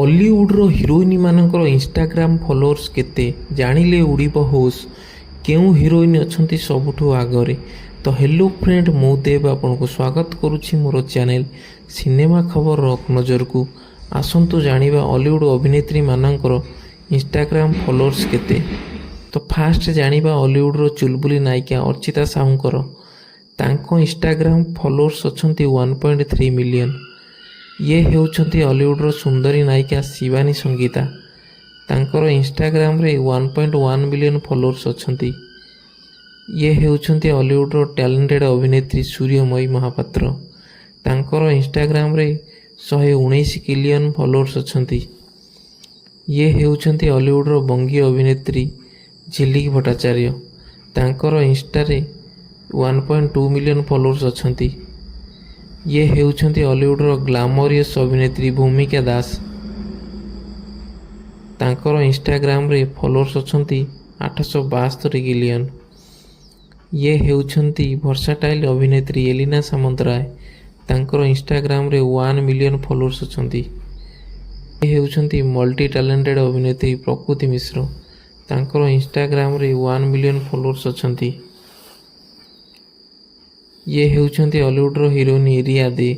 ଅଲିଉଡ଼ର ହିରୋଇନମାନଙ୍କର Instagram followers କେତେ, ଜାଣିଲେ ଉଡ଼ିବ ହୋସ୍। କେଉଁ ହିରୋଇନ ଅଛନ୍ତି ସବୁଠୁ ଆଗରେ? ତ ହ୍ୟାଲୋ ଫ୍ରେଣ୍ଡ, ମୁଁ ଦେବ ଆପଣଙ୍କୁ ସ୍ୱାଗତ କରୁଛି ମୋର ଚ୍ୟାନେଲ ସିନେମା ଖବର ରକ୍ ନଜରକୁ। ଆସନ୍ତୁ ଜାଣିବା ଅଲିଉଡ଼ ଅଭିନେତ୍ରୀମାନଙ୍କର ଇନଷ୍ଟାଗ୍ରାମ ଫଲୋଅର୍ସ କେତେ। ତ ଫାଷ୍ଟ ଜାଣିବା ଅଲିଉଡ଼ର ଚୁଲବୁଲି ନାୟିକା ଅର୍ଚ୍ଚିତା ସାହୁଙ୍କର। ତାଙ୍କ ଇନଷ୍ଟାଗ୍ରାମ ଫଲୋଅର୍ସ ଅଛନ୍ତି 1.3 ମିଲିୟନ। ଇଏ ହେଉଛନ୍ତି ଅଲିଉଡ଼ର ସୁନ୍ଦରୀ ନାୟିକା ଶିବାନୀ ସଙ୍ଗୀତା। ତାଙ୍କର ଇନଷ୍ଟାଗ୍ରାମରେ 1.1 ମିଲିୟନ ଫଲୋଅର୍ସ ଅଛନ୍ତି। ଇଏ ହେଉଛନ୍ତି ଅଲିଉଡ଼ର ଟ୍ୟାଲେଣ୍ଟେଡ଼ ଅଭିନେତ୍ରୀ ସୂର୍ଯ୍ୟମୟୀ ମହାପାତ୍ର। ତାଙ୍କର ଇନଷ୍ଟାଗ୍ରାମରେ 119 ମିଲିୟନ ଫଲୋଅର୍ସ ଅଛନ୍ତି। ଇଏ ହେଉଛନ୍ତି ଅଲିଉଡ଼ର ବଙ୍ଗୀୟ ଅଭିନେତ୍ରୀ ଝିଲିକ ଭଟ୍ଟାଚାର୍ଯ୍ୟ। ତାଙ୍କର ଇନଷ୍ଟାରେ 1.2 ମିଲିୟନ ଫଲୋଅର୍ସ ଅଛନ୍ତି। ଇଏ ହେଉଛନ୍ତି ଅଲିଉଡ଼ର ଗ୍ଲାମରିୟସ୍ ଅଭିନେତ୍ରୀ ଭୂମିକା ଦାସ। ତାଙ୍କର ଇନଷ୍ଟାଗ୍ରାମରେ ଫଲୋଅର୍ସ ଅଛନ୍ତି 872 ମିଲିୟନ। ଇଏ ହେଉଛନ୍ତି ଭର୍ସାଟାଇଲ୍ ଅଭିନେତ୍ରୀ ଏଲିନା ସାମନ୍ତରାୟ। ତାଙ୍କର ଇନଷ୍ଟାଗ୍ରାମରେ 1 ମିଲିୟନ ଫଲୋଅର୍ସ ଅଛନ୍ତି। ଇଏ ହେଉଛନ୍ତି ମଲ୍ଟି ଟ୍ୟାଲେଣ୍ଟେଡ଼ ଅଭିନେତ୍ରୀ ପ୍ରକୃତି ମିଶ୍ର। ତାଙ୍କର ଇନଷ୍ଟାଗ୍ରାମରେ 1 ମିଲିୟନ ଫଲୋଅର୍ସ ଅଛନ୍ତି। ଇଏ ହେଉଛନ୍ତି ଅଲିଉଡ଼ର ହିରୋଇନ୍ ରିୟା ଦେ।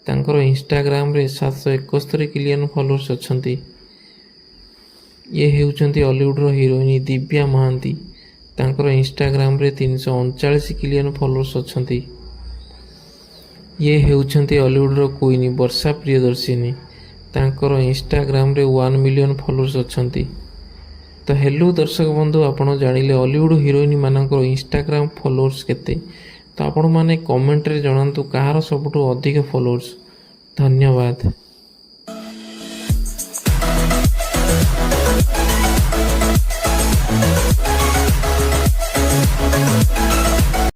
ତାଙ୍କର ଇନଷ୍ଟାଗ୍ରାମରେ 771 ମିଲିୟନ ଫଲୋଅର୍ସ ଅଛନ୍ତି। ଇଏ ହେଉଛନ୍ତି ଅଲିଉଡ଼ର ହିରୋଇନ୍ ଦିବ୍ୟା ମହାନ୍ତି। ତାଙ୍କର ଇନଷ୍ଟାଗ୍ରାମରେ 339 ମିଲିୟନ ଫଲୋଅର୍ସ ଅଛନ୍ତି। ଇଏ ହେଉଛନ୍ତି ଅଲିଉଡ଼ର କୁଇନ୍ ବର୍ଷା ପ୍ରିୟଦର୍ଶିନୀ। ତାଙ୍କର ଇନଷ୍ଟାଗ୍ରାମରେ 1 ମିଲିୟନ ଫଲୋଅର୍ସ ଅଛନ୍ତି। ତ ହେଲୋ ଦର୍ଶକ ବନ୍ଧୁ, ଆପଣ ଜାଣିଲେ ଅଲିଉଡ଼ ହିରୋଇନ୍ ମାନଙ୍କର ଇନଷ୍ଟାଗ୍ରାମ ଫଲୋଅର୍ସ କେତେ। ତ ଆପଣମାନେ କମେଣ୍ଟରେ ଜଣାନ୍ତୁ କାହାର ସବୁଠୁ ଅଧିକ ଫଲୋଅର୍ସ। ଧନ୍ୟବାଦ।